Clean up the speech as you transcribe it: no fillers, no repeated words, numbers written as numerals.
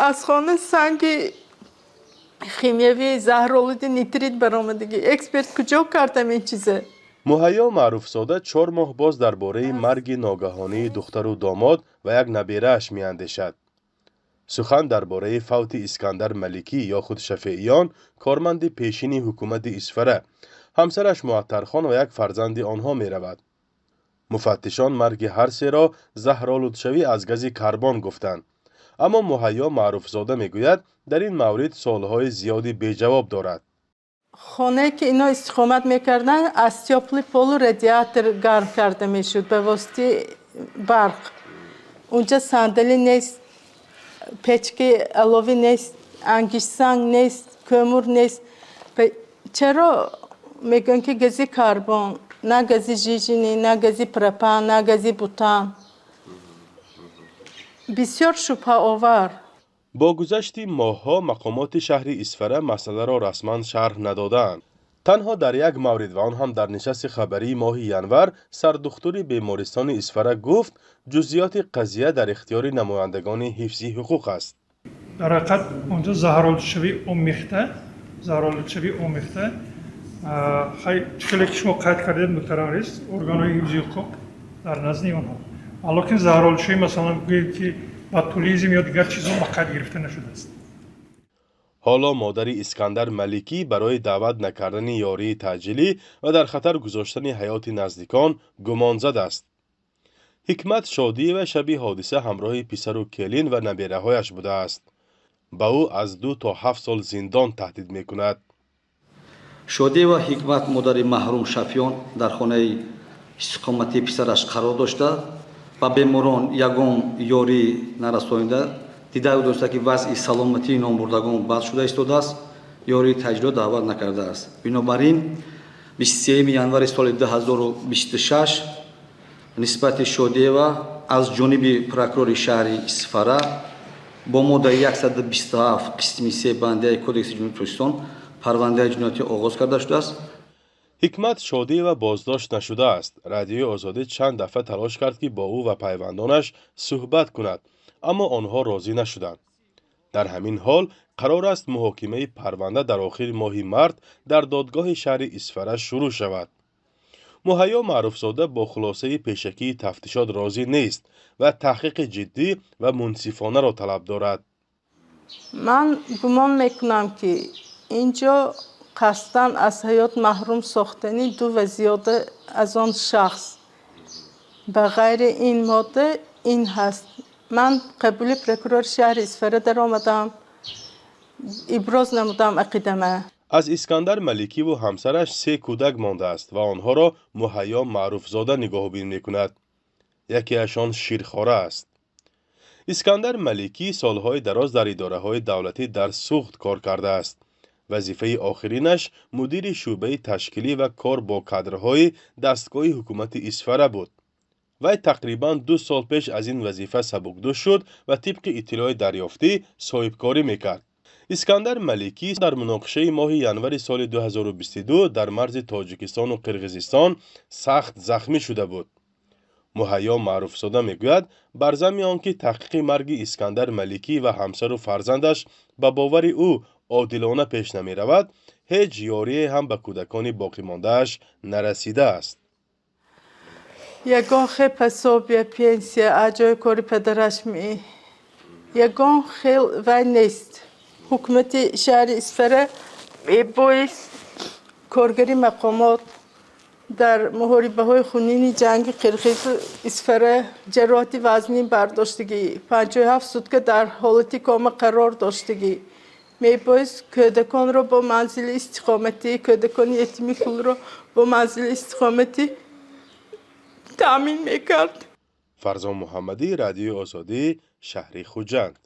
Аз хона санги химиявии заҳролуди нитрит баромадагӣ. Эксперт куҷо кардам ин чиза? Муҳайё Маъруфзода 4 моҳ боз дар бораи марги ногаҳонии духтару домод ва як наберааш меандешад. Сухан дар бораи фавти Искандар Маликӣ ё худ Шафеиён, корманди пешини ҳукумати Исфара, ҳамсараш Муаттархон ва як фарзанди онҳо меравад. Муфаттишон марги ҳар серо заҳролудшавӣ аз гази карбон гуфтанд, аммо Муҳайё Маъруфзода мегӯяд, дар ин маврид суолҳои зиёде беҷавоб дорад. Хонае, ки ино истиқомат мекарданд, аз тёплый полу радиатор гарм карда мешуд ба воситаи барқ. Унҷа сандалӣ нест, печкаи аловӣ нест, ангиштсанг нест, кӯмур нест. Чаро мегӯянд, ки гази карбон? На гази жижени, на гази пропан, на гази бутан. Бисёр шубҳаовар. Бо гузашти моҳҳо мақомоти шаҳри Исфара масъаларо расман шарҳ надодаанд. Танҳо дар як маврид, ва он ҳам дар нишасти хабарии моҳи январ, сардухтури бемористони Исфара гуфт, ҷузъиёти қазия дар ихтиёри намояндагони ҳифзи ҳуқуқ аст. Дар ҳақиқат, онҷо заҳролудшавии омехта, заҳролудшавии омехта. Хай, хеле ки шумо қайд кардед, муҳтарам раис, органҳои ҳифзи ҳуқуқ дар назди онҳо, лекин заҳролудшавӣ, масалан, гӯем, ки ботулизм ё дигар чизҳо ба қайд гирифта нашудааст. Ҳоло модари Искандар Маликӣ барои даъват накардани ёрии таъҷилӣ ва дар хатар гузоштани ҳаёти наздикон гумонзад аст. Ҳикмат Шодиева шаби ҳодиса ҳамроҳи писару келин ва набераҳояш будааст. Ба ӯ аз 2 то 7 сол зиндон таҳдид мекунад. Шодиева Ҳикмат, модари маҳрум Шафиён, дар хонаи истиқоматии писараш қарор дошта, ба беморон ягон ёрӣ нарасонида, дида доста, ки вазъи саломатии номбурдагон бад шуда истодааст, ёрии таъҷилиро даъват накардааст. Бинобар ин 23 январи соли 2026 нисбати Шодиева аз ҷониби прокурори шаҳри Исфара бо моддаи 127 қисми 3 банди а Кодекси Ҷумҳурии Тоҷикистон парвандаи ҷиноятӣ оғоз карда шудааст. Ҳикмат Шодиева боздошт нашудааст. Радиои Озодӣ чанд дафъа талош кард, ки бо ӯ ва пайвандонаш суҳбат кунад, аммо онҳо розӣ нашуданд. Дар ҳамин ҳол қарор аст, муҳокимаи парванда дар охири моҳи март дар додгоҳи шаҳри Исфара шурӯъ шавад. Муҳайё Маъруфзода бо хулосаи пешакии тафтишот розӣ нест ва таҳқиқи ҷиддӣ ва мунсифонаро талаб дорад. Ман гумон мекунам, ки ин ҷо қасдан аз ҳаёт маҳрум сохтани ду ва зиёда аз он шахс ба ғайри ин модда ин ҳаст. Ман қабули прокурори шаҳри Исфара даромадам, иброз намудам ақидама. Аз Искандар Маликиву ҳамсараш се кӯдак мондааст ва онҳоро Муҳайё Маъруфзода нигоҳубин мекунад. Якеашон ширхора аст. Искандар Маликӣ солҳои дароз дар идораҳои давлатӣ дар Суғд кор кардааст. Вазифаи охиринаш мудири шӯъбаи ташкилӣ ва кор бо кадрҳои дастгоҳи ҳукумати Исфара буд. Вай тақрибан 2 сол пеш аз ин вазифа сабукдӯш шуд ва, тибқи иттилои дарёфтӣ, соҳибкорӣ мекард. Искандар Маликӣ дар муноқишаи моҳи январи соли 2022 дар марзи Тоҷикистону Қирғизистон сахт захмӣ шуда буд. Муҳайё Маъруфзода мегӯяд, бар замми он ки таҳқиқи марги Искандар Маликӣ ва ҳамсару фарзандаш ба бовари ӯ одилона пеш намеравад, ҳеҷ ёрие ҳам ба кӯдакони боқимондааш нарасидааст. Ягон хел пособия, пенсия аз ҷои кори падараш ягон хел вай нест. Ҳукумати шаҳри Исфара мебоист коргари мақомот дар муҳорибаҳои хунини ҷанги қирғизу Исфара ҷароҳати вазнин бардоштагӣ, 57 сутка дар ҳолати кома қарор доштагӣ, мебоист кӯдаконро бо манзили истиқоматӣ, кӯдакони ятими пулро бо манзили истиқоматӣ таъмин мекард. Фарзон Муҳаммадӣ, Радиои Озодӣ, шаҳри Хуҷанд.